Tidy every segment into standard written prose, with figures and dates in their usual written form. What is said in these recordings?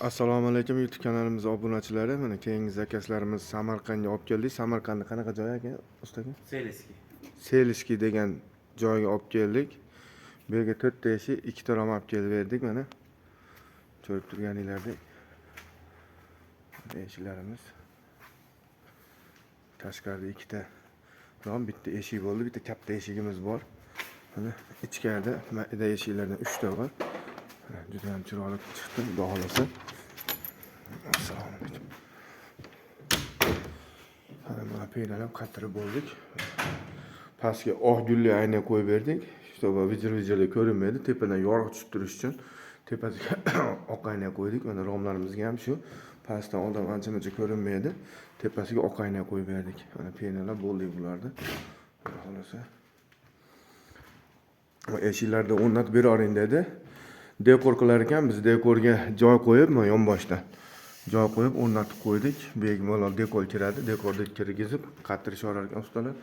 Assalomu alaykum, YouTube kanalimiz obunachilari. Mana keyingi zakazlarimiz Samarqandga olib keldik. Samarqandda qanaqa joy aka, usta aka? Seliskiy. Seliskiy degan joyga olib keldik. Bu yerga to'rtta eshik, ikkita rom olib kelib berdik mana. Ko'rib turganinglardek. Mana eshiklarimiz. Tashqarida ikkita rom, bitta eshik bo'ldi, bitta katta eshigimiz bor. Mana ichkarida mayda eshiklardan uchta bor. Mana juda ham chiroyli chiqdi, xudo xohlasa. Assalomu alaykum. Mana mana peynalar qatirib bo'ldik. Pastga oq gulli ayna qo'yib berdik. Чтобы vijir vijirli ko'rinmaydi. Tepadan yorug' tushib turishi uchun tepasiga oq ayna qo'ydik. Mana romlarimizga ham shu pastdan odam ancha muncha ko'rinmaydi. Tepasiga oq ayna qo'yib berdik. Mana peynalar bo'ldik bularni. Xudo xohlasa. Eshiklarni o'rnatib beravering dedi. Dekor qilar ekan, biz dekorga joy qo'yib, mana yonboshdan joy qo'yib o'rnatib qo'ydik. Bemalol dekor kiradi. Dekorni kirgizib qattirishorar ekan ustalar.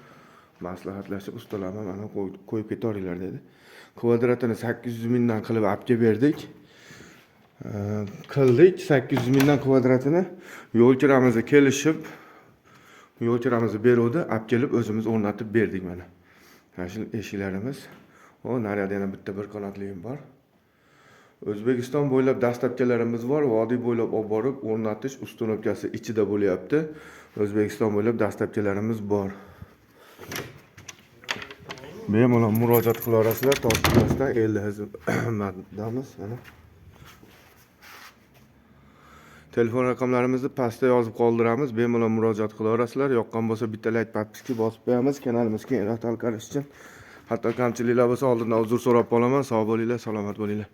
Maslahatlashib ustalar ham mana qo'yib ketaveringlar dedi. Kvadratini 800 mingdan qilib olib kelib berdik. Qildik 800 mingdan kvadratini. Yo'l kiramizni kelishib, yo'l kiramizni beruvdi, olib kelib o'zimiz o'rnatib berdik mana. Mana shu eshiklarimiz. O, naryoqda yana bitta bir qanotli bor. O'zbekiston bo'ylab доставка larimiz bor. Vodiy bo'ylab olib borib o'rnatish установка si ichida bo'lyapti. O'zbekiston bo'ylab доставка larimiz bor. Bemalol murojaat qila olasizlar, tortinmasdan elda xizmatdamiz mana. Telefon raqamlarimizni pastda yozib qoldiramiz. Bemalol murojaat qila olasizlar. Yoqqan bo'lsa bitta layk, подписка bosib qo'yamiz. Kanalimiz kengroq tarqalishi uchun. Hatto kamchiliklar bo'lsa, oldindan uzr so'rab qolaman. Sog' bo'linglar, salomat bo'linglar.